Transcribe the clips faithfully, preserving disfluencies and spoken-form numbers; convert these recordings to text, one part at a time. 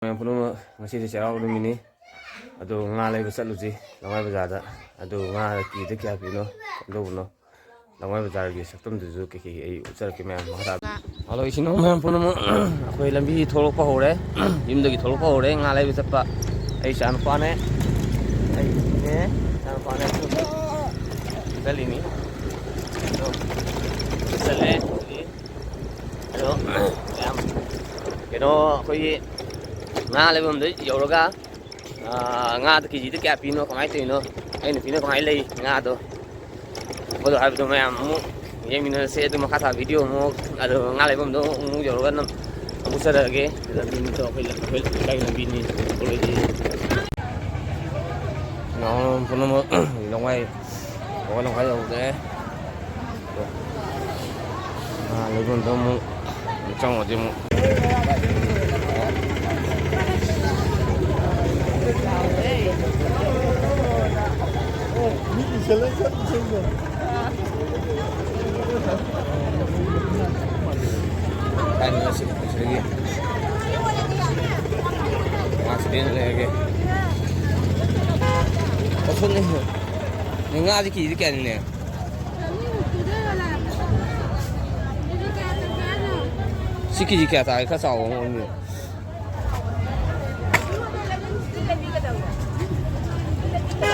ꯃꯌꯥꯝ ꯄꯨꯝꯅꯃꯛ, ꯉꯁꯤꯗꯤ ꯆꯩꯔꯥꯎꯕ ꯅꯨꯃꯤꯠꯅꯤ꯫ ꯑꯗꯨ ꯉꯥ ꯂꯩꯕ ꯆꯠꯂꯨꯁꯤ ꯂꯋꯥꯏ ꯕꯖꯥꯔꯗ꯫ ꯑꯗꯨ ꯉꯥ ꯀꯦꯖꯤꯗ ꯀꯌꯥ ꯄꯤꯅꯣ, ꯀꯝꯗꯧꯕꯅꯣ, ꯂꯋꯥꯏ ꯕꯖꯥꯔꯒꯤ ꯁꯛꯇꯝꯗꯨꯁꯨ ꯀꯩꯀꯩ ꯑꯩ ꯎꯠꯆꯔꯛꯀꯦ ꯃꯌꯥꯝ ꯃꯈꯥ ꯇꯥꯕ꯫ ꯍꯜꯂꯣ ꯏꯆꯤꯟ ꯏꯅꯥꯎ ꯃꯌꯥꯝ ꯄꯨꯝꯅꯃꯛ, ꯑꯩꯈꯣꯏ ꯂꯝꯕꯤ ꯊꯣꯛꯂꯛꯄ ꯍꯧꯔꯦ꯫ ꯌꯨꯝꯗꯒꯤ ꯊꯣꯛꯂꯛꯄ ꯍꯧꯔꯦ꯫ ꯉꯥ ꯂꯩꯕ ꯆꯠꯄ ꯑꯩ ꯏꯆꯥꯅꯨꯄꯥꯅꯦ, ꯑꯩꯅꯦ, ꯏꯆꯥꯅꯨꯄꯥꯅꯦ꯫ ꯆꯠꯂꯤꯅꯤ꯫ ꯑꯗꯣ ꯆꯠꯂꯦ꯫ ꯑꯗꯣ ꯌꯥꯝ ꯀꯩꯅꯣ, ꯑꯩꯈꯣꯏꯒꯤ ꯉꯥ ꯂꯩꯐꯝꯗ ꯌꯧꯔꯒ, ꯑꯥ, ꯉꯥꯗꯣ ꯀꯦꯖꯤꯗ ꯀꯌꯥ ꯄꯤꯅꯣ, ꯀꯃꯥꯏꯅ ꯇꯧꯔꯤꯅꯣ, ꯑꯩ ꯅꯨꯄꯤꯅ ꯀꯃꯥꯏꯅ ꯂꯩ ꯉꯥꯗꯣ, ꯈꯣꯠꯂꯣ ꯍꯥꯏꯕꯗꯣ ꯃꯌꯥꯝ ꯑꯃꯨꯛ ꯌꯦꯡꯃꯤꯟꯅꯔꯁꯦ꯫ ꯑꯗꯨ ꯃꯈꯥ ꯇꯥꯕ ꯚꯤꯗꯤꯑꯣ ꯑꯃꯨꯛ, ꯑꯗꯣ ꯉꯥ ꯂꯩꯐꯝꯗꯣ ꯑꯃꯨꯛ ꯌꯧꯔꯒ ꯅꯝ-, ꯑꯃꯨꯛ ꯆꯠꯂꯛꯑꯒꯦ꯫ ꯂꯝꯕꯤꯗꯣ ꯑꯩꯈꯣꯏ ꯂꯝ-, ꯑꯩꯈꯣꯏ ꯂꯩꯀꯥꯏꯒꯤ ꯂꯝꯕꯤꯅꯤ꯫ ꯀꯣꯂꯦꯖꯀꯤ ꯏꯅꯥꯎ ꯄꯨꯝꯅꯃꯛ ꯂꯋꯥꯏ, ꯂꯋꯥꯏ ꯂꯝꯈꯥꯏ ꯌꯧꯔꯦ꯫ ꯑꯥ, ꯂꯩꯐꯝꯗꯣ ꯑꯃꯨꯛ ꯆꯪꯉꯨꯔꯗꯤ ꯑꯃꯨꯛ꯫ ꯀꯥꯏꯗꯅꯣ ꯁꯤ, ꯁꯤꯗꯒꯤ꯫ ꯃꯥ ꯁꯤꯗꯩ ꯂꯩꯔꯒꯦ꯫ ꯑꯁꯣꯝꯅꯦ꯫ ꯅꯦ, ꯉꯥꯗꯤ ꯀꯦꯖꯤꯗ ꯀꯌꯥꯅꯤꯅꯦ? ꯁꯤ ꯀꯦꯖꯤ ꯀꯌꯥ ꯇꯥꯒꯦ? ꯈꯔ ꯆꯥꯎꯕ ꯑꯃ ꯑꯣꯏꯅꯤ꯫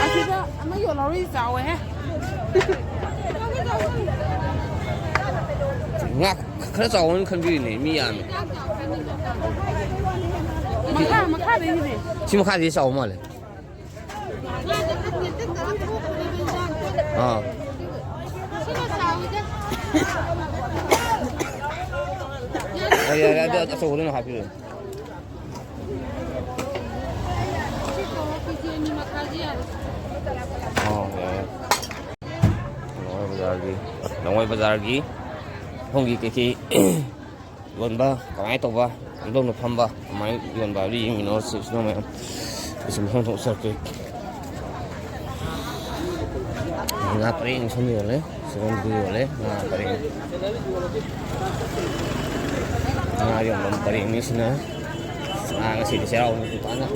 ꯑꯁꯤꯗ ꯑꯃ ꯌꯣꯜꯍꯧꯔꯤ ꯆꯥꯎꯋꯦꯍꯦ꯫ ꯉꯥ ꯈꯔ ꯆꯥꯎꯕ ꯑꯣꯏꯅ ꯈꯟꯕꯤꯔꯤꯅꯦ, ꯃꯤ ꯌꯥꯝꯃꯤ꯫ ꯃꯈꯥ, ꯃꯈꯥꯗꯩꯅꯤꯅꯦ꯫ ꯁꯤ ꯃꯈꯥꯗꯤ ꯆꯥꯎꯕ ꯃꯥꯜꯂꯦ꯫ ꯑꯥ꯫ ꯑ, ꯌꯥꯔꯦ, ꯑꯗꯨ ꯑꯆꯧꯕꯗꯨꯅ ꯍꯥꯞꯄꯤꯔꯣ꯫ ꯑꯣ, ꯌꯥꯔꯦ꯫ ꯂꯋꯥꯏ ꯕꯖꯥꯔꯒꯤ, ꯂꯋꯥꯏ ꯕꯖꯥꯔꯒꯤ ꯁꯣꯝꯒꯤ ꯀꯩꯀꯩ ꯌꯣꯟꯕ, ꯀꯃꯥꯏꯅ ꯇꯧꯕ, ꯀꯝꯗꯧꯅ ꯐꯝꯕ, ꯀꯃꯥꯏꯅ ꯌꯣꯟꯕ ꯍꯥꯏꯕꯗꯨ ꯌꯦꯡꯃꯤꯟꯅꯔꯁꯤ ꯏꯆꯤꯟ ꯏꯅꯥꯎ ꯃꯌꯥꯝ꯫ ꯑꯩꯁꯨ ꯃꯊꯪ ꯃꯊꯪ ꯎꯠꯆꯔꯛꯀꯦ꯫ ꯉꯥ ꯄꯔꯦꯡ ꯁꯣꯝꯗ ꯌꯣꯜꯂꯦ, ꯁꯣꯝꯗ ꯌꯣꯜꯂꯦ ꯉꯥ ꯄꯔꯦꯡ꯫ ꯉꯥ ꯌꯣꯟꯐꯝ ꯄꯔꯦꯡꯅꯤ ꯁꯤꯅ꯫ ꯉꯥ ꯉꯁꯤꯗꯤ ꯆꯩꯔꯥꯎꯕ ꯅꯨꯃꯤꯠ ꯐꯖꯅ꯫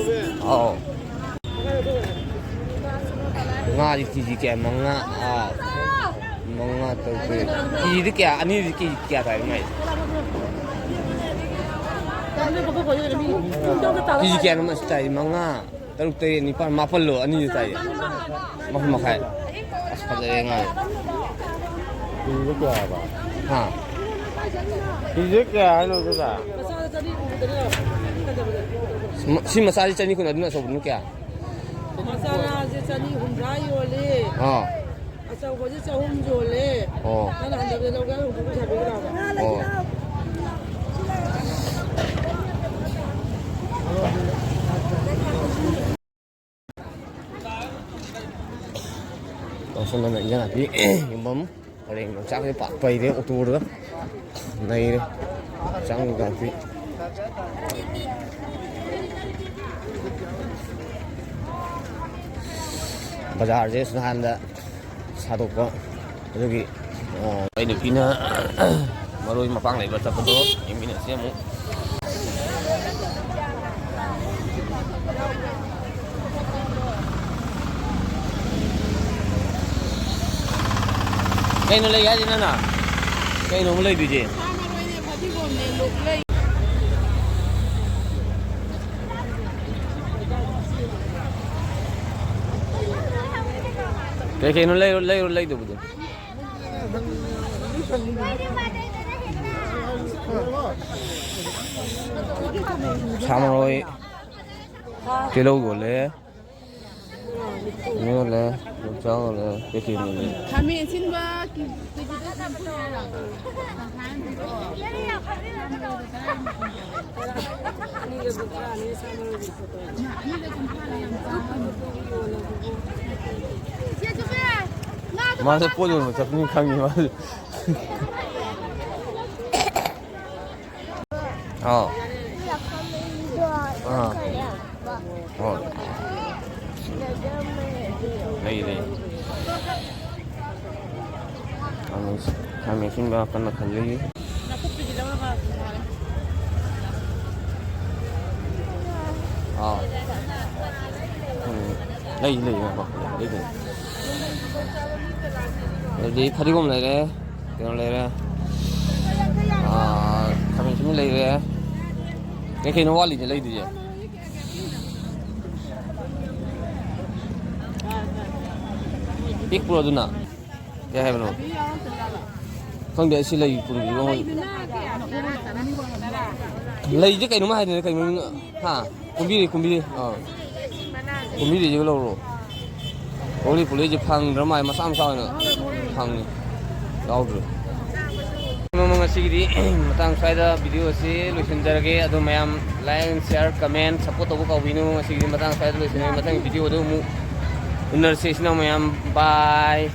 ꯑꯧ꯫ ꯉꯥꯗꯤ ꯀꯦ ꯖꯤ ꯀꯌꯥ? ꯃꯉꯥ, ꯑꯥ, ꯃꯉꯥ, ꯇꯔꯨꯛ, ꯇꯔꯦꯠ꯫ ꯀꯦ ꯖꯤꯗ ꯀꯌꯥ? ꯑꯅꯤꯗꯤ ꯀꯦ ꯖꯤ ꯀꯌꯥ ꯇꯥꯏ ꯃꯥꯏ? ꯀꯦ ꯖꯤ ꯀꯌꯥꯅꯣ ꯃꯁꯤ ꯇꯥꯏ? ꯃꯉꯥ, ꯇꯔꯨꯛ, ꯇꯔꯦꯠ, ꯅꯤꯄꯥꯜ, ꯃꯥꯄꯜꯂꯣ? ꯑꯅꯤꯗ ꯇꯥꯏ꯫ ꯃꯥꯄꯜ ꯃꯈꯥꯏ꯫ ꯑꯁ, ꯐꯖꯔꯦ ꯉꯥ꯫ ꯀꯦ ꯖꯤꯗ ꯀꯌꯥ ꯍꯥꯏꯕ? ꯍꯥ? ꯀꯦ ꯖꯤꯗ ꯀꯌꯥ ꯍꯥꯏꯅꯣ ꯑꯗꯨꯗ? ꯁꯤ ꯃꯆꯥꯁꯤ ꯆꯅꯤ ꯀꯨꯟ, ꯑꯗꯨꯅ ꯑꯆꯧꯕꯗꯨꯅ ꯀꯌꯥ? ꯃꯆꯥꯁꯦ ꯆꯅꯤ ꯍꯨꯝꯗ꯭ꯔꯥ ꯌꯣꯜꯂꯤ꯫ ꯑꯥ꯫ ꯑꯆꯧꯕꯁꯦ ꯆꯍꯨꯝ ꯌꯣꯜꯂꯦ꯫ ꯑꯣ꯫ ꯅꯪꯅ ꯍꯟꯊꯕꯗ ꯂꯧꯒꯦ ꯍꯥꯏꯔ ꯍꯨꯝꯐꯨ ꯁꯥꯕꯤꯒꯦ ꯂꯥꯎ꯫ ꯑꯣ꯫ ꯇꯧꯁꯟꯗꯅ ꯏꯟꯖꯥꯡ ꯅꯥꯄꯤ ꯌꯣꯟꯐꯝ ꯄꯔꯦꯡ ꯌꯣꯡꯆꯥꯛꯁꯦ ꯄꯥꯛ ꯄꯩꯔꯦ ꯑꯣꯇꯣꯗꯨꯗ꯫ ꯅꯩꯔꯦ꯫ ꯌꯣꯡꯆꯥꯛ ꯅꯨꯡꯆꯥꯛꯇꯤ꯫ ꯕꯖꯥꯔꯁꯦ ꯅꯍꯥꯟꯗ ꯁꯥꯗꯣꯛꯄ꯫ ꯑꯗꯨꯒꯤ, ꯑ, ꯑꯩ ꯅꯨꯄꯤꯅ ꯃꯔꯣꯏ ꯃꯄꯥꯡ ꯂꯩꯕ ꯆꯠꯄꯗꯣ ꯌꯦꯡꯃꯤꯟꯅꯁꯤ ꯑꯃꯨꯛ꯫ ꯀꯩꯅꯣ ꯂꯩ ꯍꯥꯏꯁꯤ ꯅꯪꯅ? ꯀꯩꯅꯣ ꯑꯃꯨꯛ ꯂꯩꯗꯣꯏꯁꯦ? ꯁꯥ ꯃꯔꯣꯏꯅꯦ, ꯐꯗꯤꯒꯣꯝꯅꯦ, ꯂꯣꯛ ꯂꯩ꯫ ꯀꯩ ꯀꯩꯅꯣ ꯂꯩꯔꯣ, ꯂꯩꯔꯣ, ꯂꯩꯗꯧꯕꯗꯣ꯫ ꯁꯥ ꯃꯔꯣꯏ, ꯇꯤꯜꯍꯧ ꯌꯣꯜꯂꯦ꯫ ꯌꯣꯜꯂꯦ, ꯌꯣꯡꯆꯥꯛ ꯌꯣꯜꯂꯦ, ꯀꯩꯀꯩ ꯌꯣꯜꯂꯦ? ꯈꯥꯃꯦꯟ ꯑꯁꯤꯟꯕ ꯀꯦꯖꯤꯗ ꯀꯨꯟꯊ꯭ꯔꯥ ꯍꯥꯏꯔꯣ? ꯃꯥꯁꯦ ꯄꯣꯠ ꯌꯣꯟꯕ ꯆꯠꯄꯅꯤ ꯈꯪꯉꯤ ꯃꯥꯁꯦ꯫ ꯑꯥꯎ꯫ ꯑꯥ꯫ ꯍꯣꯏ꯫ ꯂꯩ, ꯂꯩ꯫ ꯈꯥꯃꯦꯟ, ꯈꯥꯃꯦꯟ ꯑꯁꯤꯟꯕ ꯀꯟꯅ ꯈꯜꯂꯤ꯫ ꯅꯥꯀꯨꯞꯄꯤꯗꯤ ꯂꯧꯔꯒ ꯊꯣꯡꯉꯒꯦ꯫ ꯑꯥ꯫ ꯎꯝ꯫ ꯂꯩ, ꯂꯩ, ꯉꯥꯏꯈꯣ꯫ ꯂꯩ, ꯂꯩ꯫ ꯑꯗꯨꯗꯤ ꯐꯗꯤꯒꯣꯝ ꯂꯩꯔꯦ, ꯀꯩꯅꯣ ꯂꯩꯔꯦ, ꯑꯥ, ꯈꯥꯃꯦꯟ ꯑꯁꯤꯟꯕꯤ ꯂꯩꯔꯦ꯫ ꯀꯩ ꯀꯩꯅꯣ ꯋꯥꯠꯂꯤꯁꯦ ꯂꯩꯗꯣꯏꯁꯦ? ꯄꯤꯛꯄ꯭ꯔꯣ ꯑꯗꯨꯅ? ꯀꯩ ꯍꯥꯏꯕꯅꯣ? ꯈꯪꯗꯦ, ꯑꯩ ꯁꯤ ꯂꯩ ꯄꯨꯔꯛꯏꯕ ꯃꯣꯏ꯫ ꯂꯩꯁꯦ ꯀꯩꯅꯣꯝ ꯍꯥꯏꯗꯅ ꯀꯩ ꯃꯃꯤꯡ? ꯍꯥ? ꯀꯨꯝꯕꯤꯔꯩ, ꯀꯨꯝꯕꯤꯔꯩ꯫ ꯑꯥ꯫ ꯀꯨꯝꯕꯤꯔꯩꯁꯤꯒ ꯂꯧꯔꯣ꯫ ꯀꯣꯂꯤ ꯄꯨꯂꯤꯁꯦ ꯐꯪꯗ꯭ꯔ ꯃꯥꯜꯂꯦ, ꯃꯆꯥ ꯃꯆꯥ ꯑꯣꯏꯅ ꯐꯪꯉꯤ꯫ ꯌꯥꯎꯗ꯭ꯔꯦ꯫ ꯃꯃ ꯉꯁꯤꯒꯤꯗꯤ ꯃꯇꯥꯡ ꯁ꯭ꯋꯥꯏꯗ ꯚꯤꯗꯤꯑꯣ ꯑꯁꯤ ꯂꯣꯏꯁꯤꯟꯖꯔꯒꯦ꯫ ꯑꯗꯣ ꯃꯌꯥꯝ like, share, comment, support ꯇꯧꯕ ꯀꯥꯎꯕꯤꯅꯨ꯫ ꯉꯁꯤꯒꯤꯗꯤ ꯃꯇꯥꯡ ꯁ꯭ꯋꯥꯏꯗ ꯂꯣꯏꯁꯤꯟꯖꯔꯒꯦ꯫ ꯃꯊꯪ ꯚꯤꯗꯤꯑꯣꯗ ꯑꯃꯨꯛ ꯎꯅꯔꯁꯦ ꯏꯆꯤꯟ ꯏꯅꯥꯎ ꯃꯌꯥꯝ꯫ Bye꯫